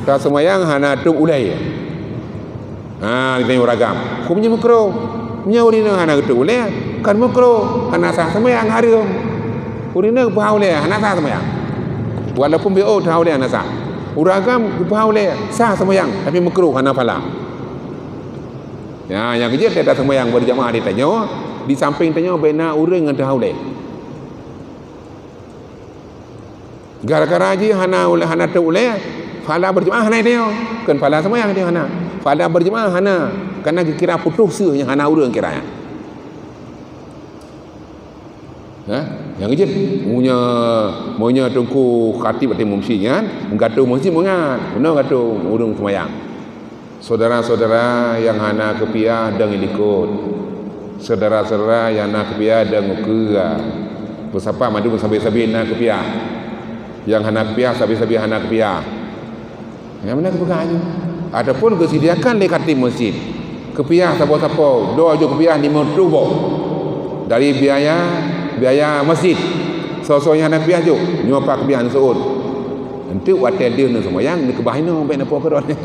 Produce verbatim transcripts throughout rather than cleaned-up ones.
Sah seumayang hana tôb ulèe. Ha, geutanyoe ureueng agam. Huköm jih meukruh. Meunyoe ureueng inong hana geutôb ulèe, kon meukruh, hana sah seumayang, hareuem. Ureueng inong geupeuhah ulèe, hana sah seumayang. Walaupun beuôt teuhah ulèe hana sah. Ureueng agam geupeuhah ulèe, sah seumayang, tapi meukruh, hana pahala. Ya, nyang keujeuet, tateumanyang beurjamaah di tanyoe, di sampéng tanyoe bèk na ureueng nyang teuhah ulèe. Gara-gara jih hana ulèe, hana tôb ulèe, pahala beurjamaah hana tanyoe. Kon pahala seumayang tanyoe hana. Pahala beurjamaah hana, kareuna geukira putôh seuh nyang hana ureueng kira nyan. Ha? Nyang keujeuet, meunyoe, meunyoe teungku khatib ateueh meuseujid nyan, gatoe meuseujid meungat, meunoe gatoe ureueng seumayang. Syedara-syedara nyang hana keupiah dong i likot. Syedara-syedara nyang na keupiah dong ukeue. Peusapat mandum sabe-sabe na keupiah. Nyang hana keupiah, sabe-sabe hana keupiah. Nyang meunan geupeugah nyoe. Ataupun geusediakan lé khatib meuseujid. Keupiah saboh sapo, dua ju keupiah limong reutôh boh. Dari biaya, biaya meuseujid. Soe-soe nyang hana keupiah jok, nyoe pat keupiah neuseuôt. Enteuk watèe deuh neuseumayang, neukeubah inoe, bèk neupo keudroe.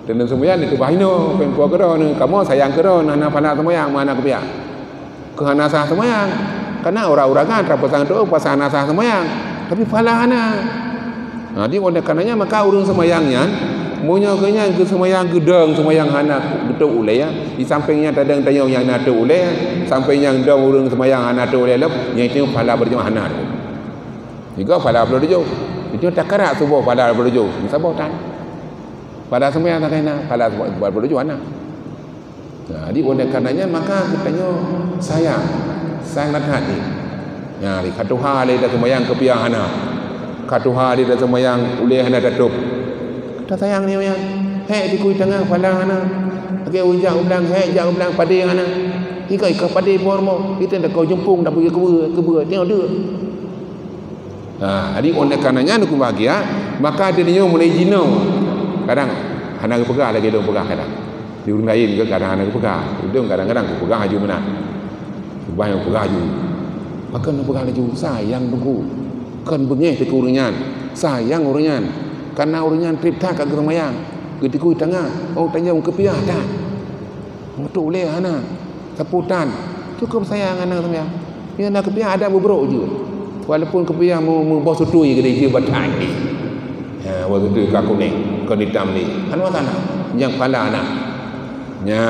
Teuh neuseumayang, neukeubah inoe, bèk neupo keudroe, kamoe sayang keudroe, hana pahala seumayang, hana keupiah. Keu hana sah seumayang. Kareuna ureueng-ureueng nyan tapasang doa pasal hana sah seumayang, tapi pahala hana. Nah, di oleh kareuna nyan maka ureueng seumayang nyan, meunyoe geuh nyan geuseumayang geudong seumayang hana geutôb ulèe, di sampéng nyan tadong tanyoe nyang na tôb ulèe, sampéng nyang dong ureueng seumayang hana tôb ulèe lom, nyan itu pahala beurjamaah hana. Juga pahala beureujôh. Itu takarak suboh pahala beureujôh. Saboh tan. Pahala seumayang tak kena, pahala beureujôh hana. Nah, di oleh kareuna nyan maka geutanyoe sayang, sayang that hati. Nah, di ka tuha lé taseumayang keupiah hana. Ka tuha lé taseumayang ulèe hana tatôb. Tasayang nyoe nyan. Hék dikui teungoh pahala hana. Lagèe ureueng jak u blang, hék jak u blang padé hana. Ika-ika padé bor mo, itu dah kau jempung dah beu keubeu, keubeu tengok deuek. Ha, jadi oleh kareuna nyan, neukeubahagia, maka di tanyoe mulai jinoe. Kadang hana geupeugah lagèe lôn peugah kadang. Di ureueng laén ke kadang hana geupeugah. Ulôn kadang-kadang kupeugah laju meunan. Keubah nyang peugah laju. Pakon neupeugah laju, sayang teungku. Kon beungéh teuh keu ureueng nyan. Sayang ureueng nyan. Kareuna ureueng nyan trép that ka geuseumayang. Geutikui teungoh, oh, tanyoe keupiah that. Meutôb ulèe hana. Sapeue tan. Cukôp sayang hana seumayang. Nyan na keupiah adat beubrôk jeuet. Walaupun keupiah meu-, meuboh sutui keudéh jeuet batai. Ya, boh sutui ka kunéng, kon itam lé. Hana masalah. Nyang pahala na. Nya,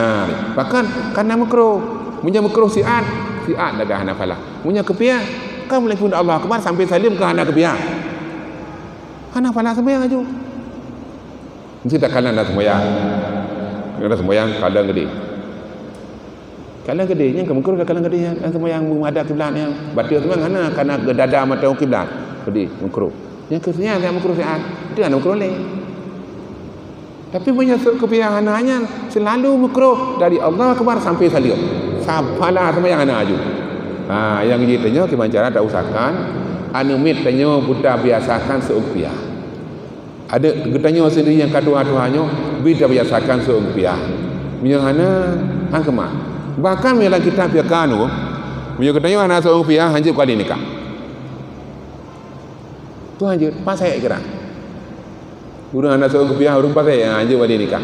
bahkan kana meukruh. Meunyoe meukruh siat, siat lagèe hana pahala. Meunyoe keupiah, kan mulai pun Allahu Akbar sampai saleuem ka hana keupiah. Hana pahala seumayang laju. Meusti takalon lam seumayang. Lam seumayang kalon keudéh. Kalon keudéh, nyang keu meukruh takalon keudéh nyan, lam seumayang menghadap kiblat nyan. Bateue seumayang hana, kana geudada mata u kiblat. Keudéh, meukruh. Nyang keu seumayang nyang meukruh siat, itu hana meukruh lé. Tapi meunyoe sôk keupiah hana nyan, seulalu meukruh dari Allahu Akbar sampai saleuem. Sa-, pahala seumayang hana laju. Ha, nyang jih tanyoe kiban cara tausahakan, aneuk miet tanyoe beuta biasakan sôk keupiah. Adak geutanyoe sendiri nyang ka tuha-tuha nyoe, bri tabiasakan sôk keupiah. Meunyoe hana, han keumah. Bahkan meunyoe lam kitab fiqah nyoe, meunyoe geutanyoe hana sôk keupiah, hanjeuet kali nikah. Tu hanjeuet, pasék kira. Ureueng hana sôk keupiah, ureueng pasék, hanjeuet wali nikah.